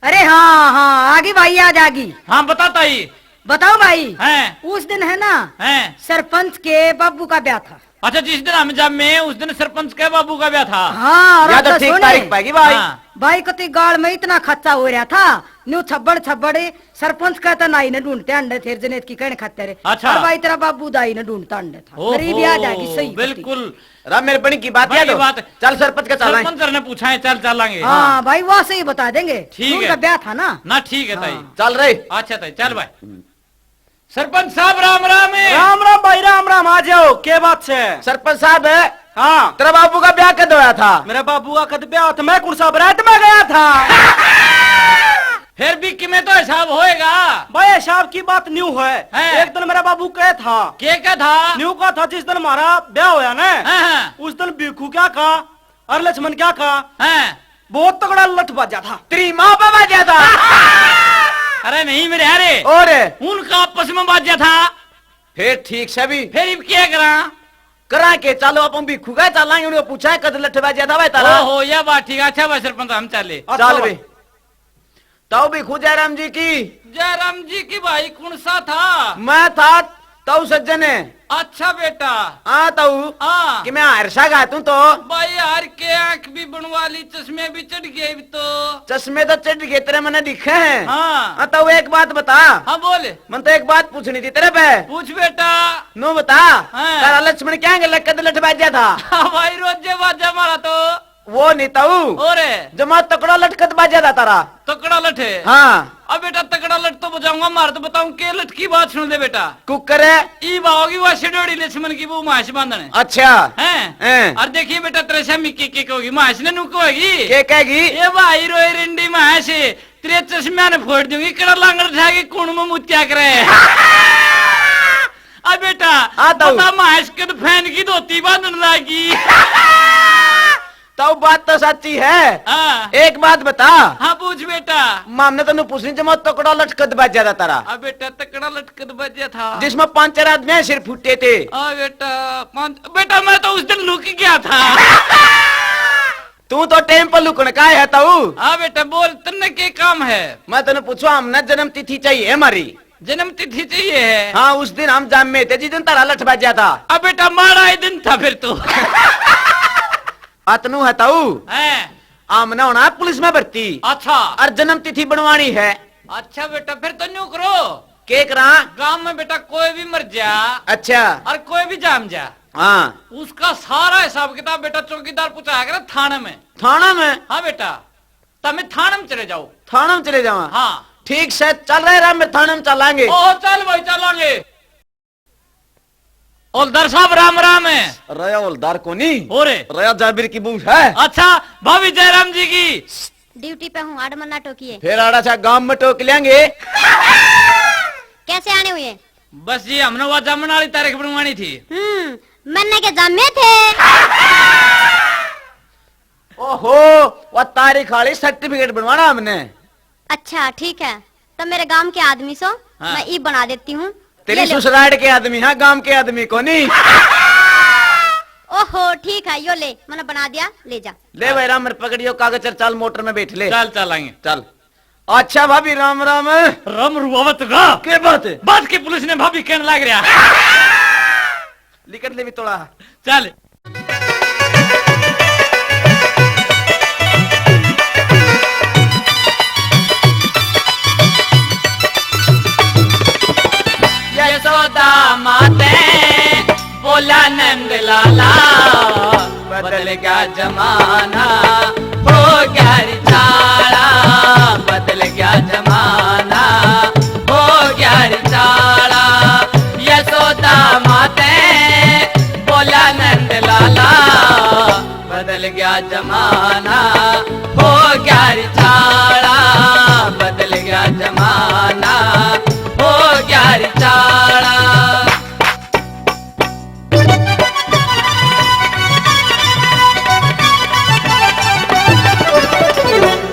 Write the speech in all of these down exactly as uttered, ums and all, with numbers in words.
अरे हाँ, हाँ, आ गई भाई, याद आ गई। हाँ, बता ताई। बताओ भाई, हैं? उस दिन है ना, हैं? सरपंच के बाबू का ब्याह था। अच्छा, जिस दिन हम जामे, उस दिन सरपंच के बाबू का ब्याह था। हाँ, और या तो राजा ठीक सोने। तारीख पाएगी भाई। हाँ। भाई, कती गाल में इतना खर्चा हो रहा था, न्यू छब्बड़ छब्बड़, सरपंच का तो नाई ने ढूंढते अंडे थे, जनेत की कहने खाते रहे। अच्छा। और भाई, तेरा बाबू दाई ने ढूंढता अंडे था। ओहो, गरीब याद आ गई, सही कती। बिल्कुल। राम मेरे बनी की बात बनी याद की हो? बात। चल सरपंच का चलाएं। सरपंच सर ने पूछा है, चल चलांगे। हाँ, हाँ। भाई, वहाँ से ही बता देंगे। ठीक है। उनका ब्याह था ना। ना, ठीक है ताई। हाँ। चल रहे। अच्छा ताई, चल भाई। सरपंच साहब, राम राम है। राम राम भाई, राम राम, आ जाओ, के बात है? सरपंच साहब है। हाँ। तेरा बाबू का ब्याह कद होया था? मेरे बाबू का कद ब्याह था? मैं कौन सा बरात में गया था? फिर भी किमें तो हिसाब होएगा। भाई, हिसाब की बात न्यू है। हैं? एक दिन मेरा बाबू कहे था। के का था? न्यू का था, जिस दिन हमारा ब्याह होया ना, हाँ, हाँ। उस दिन भीखू क्या कहा और लक्ष्मण क्या कहा? हैं? बहुत तगड़ा लठ बाजा था। तेरी माँ पे बाजा था। अरे नहीं मेरे, अरे। और? उनका आपस में बाजा था। फिर ठीक से भी। फिर इब क्या करा? करा के चलो, अपन भीखू का चलांगे, उन्हें पूछा है, कद लठ बाजा था भाई तारा? ओहो, यह बात ठीक। अच्छा भाई सरपंच, हम चले। अच्छा चल भाई। बे। तो भीखू जयराम जी की। जयराम जी की भाई कौन सा था? मैं था। तऊ सज्जन है। अच्छा बेटा। हाँ तऊ। हाँ। कि मैं हार सा गा तू तो। भाई हार के आंख भी बनवा ली, चश्मे भी चढ़ गए अब तो। चश्मे तो चढ़ गए तेरे, मने दिखे हैं। हाँ। हाँ तऊ एक बात बता। हाँ बोल। मन तो एक बात पूछनी थी तेरे पे। पूछ बेटा। नो बता। हाँ। तारा लक्ष्मण क्या गल कद लठ बाजा था? हाँ भाई, रोजे बाजा मारा तो। वो नहीं ताऊ। और? जमा तकड़ा लठ कद बाजा था तारा। तकड़ा लठ है? हाँ। अब बेटा तकड़ा लठ तो बजाऊंगा, मार तो बताऊं के लठ की बात सुन ले बेटा। कुकर है? ई बाओगी वा सिडोड़ी लक्ष्मण की वो मास बांधने। अच्छा। हैं? हैं। और देखिए बेटा, तेरे से मिक्की के कहोगी, मास ने नुक होगी। के कहेगी? ए भाई रोए रिंडी मास, तेरे चश्मे ने फोड़ दूंगी, कड़ा लांगड़ उठा के कुण में मुत्या करे। अब बेटा, हाँ, ताऊ। बता, मास कद फैन की धोती बांधन लागी। ताऊ, बात तो सच्ची है। हाँ। एक बात बता। हाँ, पूछ बेटा। मामने तन्नू पूछनी, जमा तकड़ा लठ कद बाजा था तारा? अब बेटा, तकड़ा लठ कद बाजा था? जिसमें पांच चार आदमी सिर फूटे थे। हाँ बेटा, पांच, बेटा, मैं तो उस दिन लुक गया था। तू तो टाइम पर लुकण का है ताऊ। हाँ बेटा, बोल, तन्ने के काम है? मैं तन्ने पूछूं, हमने जन्म तिथि चाहिए हमारी। जन्म तिथि चाहिए है? हाँ, उस दिन हम जामे थे, जिस दिन तारा लठ बाजा था। अब बेटा, माड़ा ही दिन था फिर तो। अतनू है ताऊ। हैं। हमने होना है पुलिस में भर्ती। अच्छा। और जन्म तिथि बनवानी है। अच्छा बेटा, फिर तो न्यू करो। के करा? गांव में बेटा कोई भी मर जा। अच्छा। और कोई भी जाम जा। हाँ। उसका सारा हिसाब किताब बेटा चौकीदार पूछाया करे थाने में। थाने में? हाँ बेटा। तमे थाने में चले जाओ। थाने में चले जावा? हाँ। ठीक से चल रहे राम, में थाने में चलांगे। ओहो, चल भाई, चलांगे। हवलदार साहब, राम राम है। रया हवलदार कोनी। ओरे। रया जाबिर की बहू है। अच्छा, भाभी जयराम जी की। ड्यूटी पे हूँ, आड़ मन्ना टोकिए। फिर आड़ा सा गांव में टोक लेंगे। कैसे आने हुए? बस जी, हमने वह जामन वाली तारीख बनवानी थी। हम्म, मन्ने के जामे थे। ओहो, वह तारीख वाली सर्टिफिकेट बनवाना हमने। अच्छा, ठीक है, तो मेरे गांव के आदमी सो, हाँ। मैं ई बना देती हूँ। तेरी ये ले। ससुराल के आदमी, हाँ, गांव के आदमी कोनी। ओहो, ठीक है, यो ले, मैंने बना दिया, ले जा। ले भाई राम, पकड़ियो कागज, चल, चल मोटर में बैठ ले। चल, चल आएंगे। चल। अच्छा भाभी, राम राम। राम रुआवत का? के बात है? बात के पुलिस ने भाभी कहने लग रहा। लिकट ले भी थोड़ा। चल। यशोदा माते बोला नंद लाला, बदल गया जमाना, हो गया रे चाला, बदल गया जमाना, हो गया रे चाला। यशोदा माते बोला नंद लाला, बदल गया जमाना, हो गया रे चाला, बदल गया जमाना, हो गया रे चाला।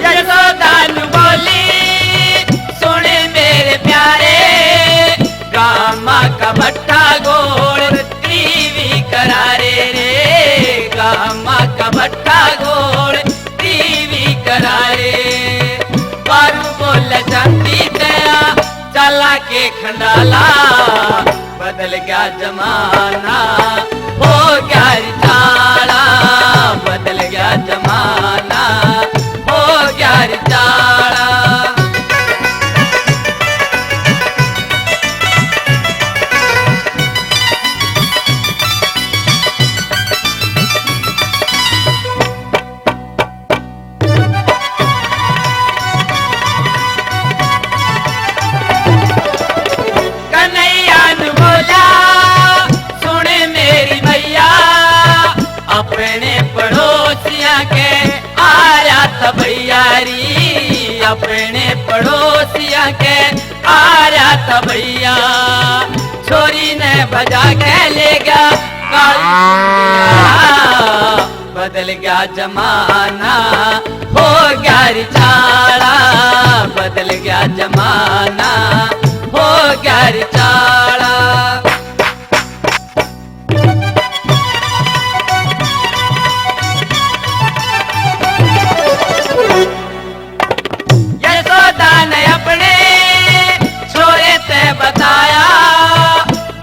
यशोदा नू बोली, सुन मेरे प्यारे, गामा का भट्टा गोल, टीवी करारे रे, गामा का भट्टा गोल, टीवी करारे। अल्लाह के खंडाला, बदल गया जमाना, हो गया रिचाला, बदल गया जमाना, हो गया रिचाला। कन्हैया ने बोला, सुन मेरी मैया, अपने पड़ोसिया के आया था भैया री, अपने पड़ोसिया के आया था भैया। छोरी ने भजा के ले गया काली, बदल गया जमाना, हो गया रिचाला, बदल गया जमाना, हो गया रिचाला। यशोदा ने अपने छोरे ते बताया,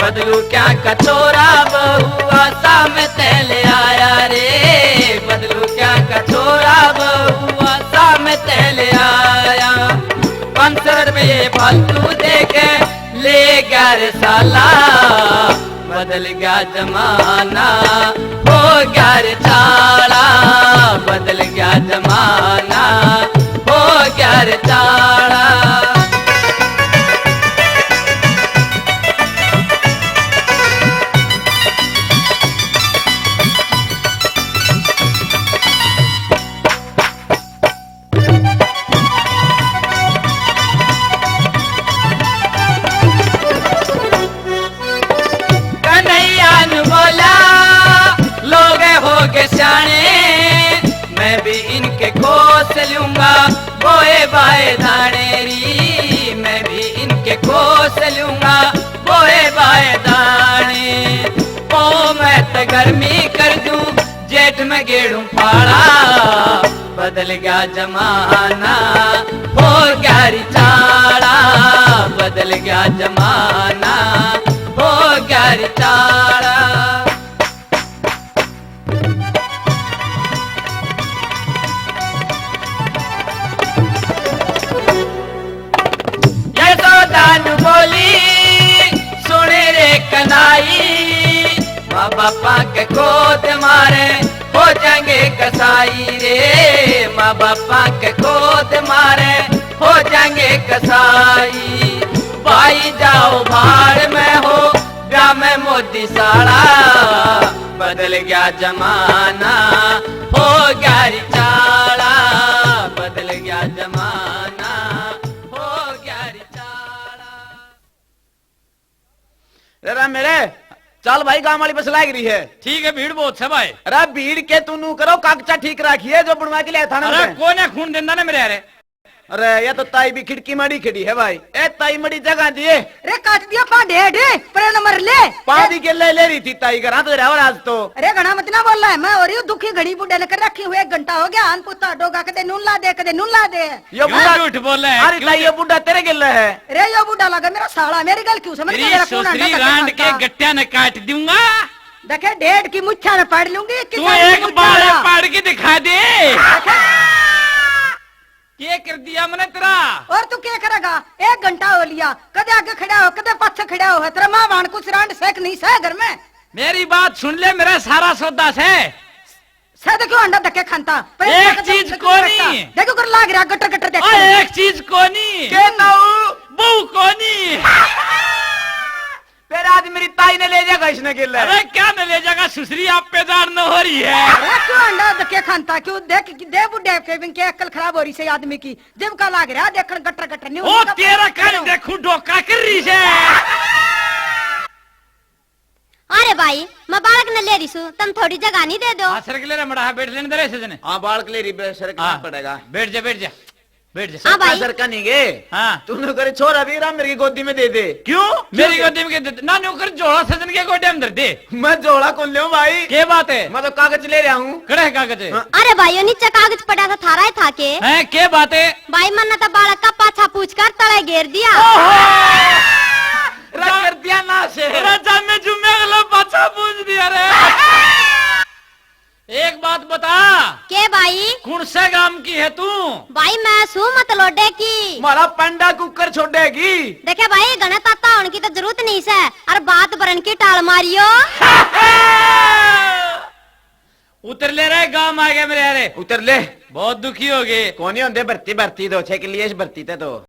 बदलू क्या कचोरा बहुआ सामने ले आया रे, बदलू क्या कचोरा बहुआ सामने ले आया। पाँच सौ रुपये फालतू दे के ले गया रे साला, बदल गया जमाना, हो गया रे चाला, बदल गया जमाना, हो गया रे चाला। कन्हैया ने बोला, लोग हो गए स्याणे, मैं भी इनके खोस लूंगा बोए बाए दाने री, मैं भी इनके खोस लूंगा बोए बाए दाने। ओ मैं तो गर्मी कर दूं, जेठ में गेड़ू पाला, बदल गया जमाना, हो गया रे चाला, बदल गया जमाना, हो गया रे चाला। यशोदा ने बोली, सुन रे कनाई, माँ बापा के गोद मारे हो जाएंगे कसाई रे, माँ बापा के गोद मारे हो जाएंगे कसाई। भाई जाओ भाड़ में हो, ब्याह में मोदी साला, बदल गया जमाना, हो गया रे चाला, बदल गया जमाना, हो गया रे चाला। रे राम मेरे, चल भाई, गांव वाली बस लाग रही है। ठीक है, भीड़ बहुत है भाई। अरे भीड़ के तू नू करो, कागजा ठीक राखी है जो बनवा के ले थाने अरे में। कोने खून देंदा ना मेरे यारे। अरे, ये तो ताई भी खिड़की माड़ी खड़ी है भाई। ए, ताई मड़ी जगह दिए। रे, काट दिया पांडे, डे, पर नंबर ले। पादी के ले, ले रही थी ताई घर, हाथ धरा और आज तो। अरे, घणा मत ना बोल रहा है, मैं हो रही हूँ दुखी, घड़ी बुढ़े ने कर रखी हुई, एक घंटा हो गया, अन पुता डोगा, कदे नून ला दे, कदे नून ला दे। यो क्यों बूढ़ा, झूठ बोले है? अरे क्यों ताई, झूठ? यो बूढ़ा तेरे गेला है। अरे, यो बूढ़ा लगा मेरा साला, मेरी गल क्यों समझ तेरी मेरा खून ससुरी अंडा रांड के खाता। गट्टिया ने काट दूंगा। देखे, डेढ़ की मुच्छा ने पाड़ लूंगी, तू किसान की एक मुच्छा बार ना। पाड़ के दिखा दे। देखे? के कर दिया मैंने तेरा? और तू के करेगा? एक घंटा हो लिया, कदे आगे खड़ा हो, कदे पाछे खड़ा हो, तेरा माँ भाण कुछ रांड से कि नहीं से घर में? मेरी बात सुन ले, मेरा सारा सौदा से। से तो क्यों अंडा धक्के खानता? पर एक एक चीज कोनी। देखो कर लाग रहा गटर गटर देख। ओए, एक चीज कोनी। के ताऊ? बहू कोनी। तेरा आज मेरी ताई ने ले जाएगा इसने गेले। अरे क्या ने ले जाएगा, सुसरी आप पे जान न हो रही है। अरे क्यों अंडा धक्के खानता? क्यों देख, दे बुढ़े के बिन के अक्ल खराब हो रही से आदमी की। जब का लाग रहा देखण गटर गटर नहीं ओ होता, तेरा पर कान देखूं डोका कर रही से। अरे भाई, मैं बालक ने ले रही सू, तम थोड़ी जगह नहीं दे दो। हाँ, सरक ले रे मड़ा, हाँ, बैठ लेने दे रे सजने। हाँ, बालक ले रही बे, सरक हाँ, पड़ेगा। बैठ जा, बैठ जा, बैठ जा। हाँ भाई। सरका नहीं गए। हाँ। तूने करे छोरा भी राम मेरी गोदी में दे दे। क्यों? क्यों मेरी दे? गोदी में के दे? ना न्यू कर झोला सजन के गोडे में धर दे। मैं झोला कौन ले भाई? के बात है? मैं तो कागज ले रहा हूँ। कड़े है कागज? हाँ। अरे भाई, यो नीचे कागज पड़ा था, थारा ही था के? हैं, के बात है? भाई, मन्ने तो बालक का पाछा पूछ कर तले घेर दिया। ओहो! अरे जामे जुमे अगला पाछा पूछ दिया रे। एक बात बता। के भाई? कौन से गांव की है तू? भाई मैं सू मत लोडे की। मारा पंडा कुकर छोड़ेगी। देखे भाई, घणे ताता होने की तो जरूरत नहीं से, और बात भरन की टाल मारियो। उतर ले रे, गांव आ गया मेरे यारे। उतर ले। बहुत दुखी हो गए। कोनी होंदे भर्ती, भर्ती दो छे के लिए इस भर्ती ते तो।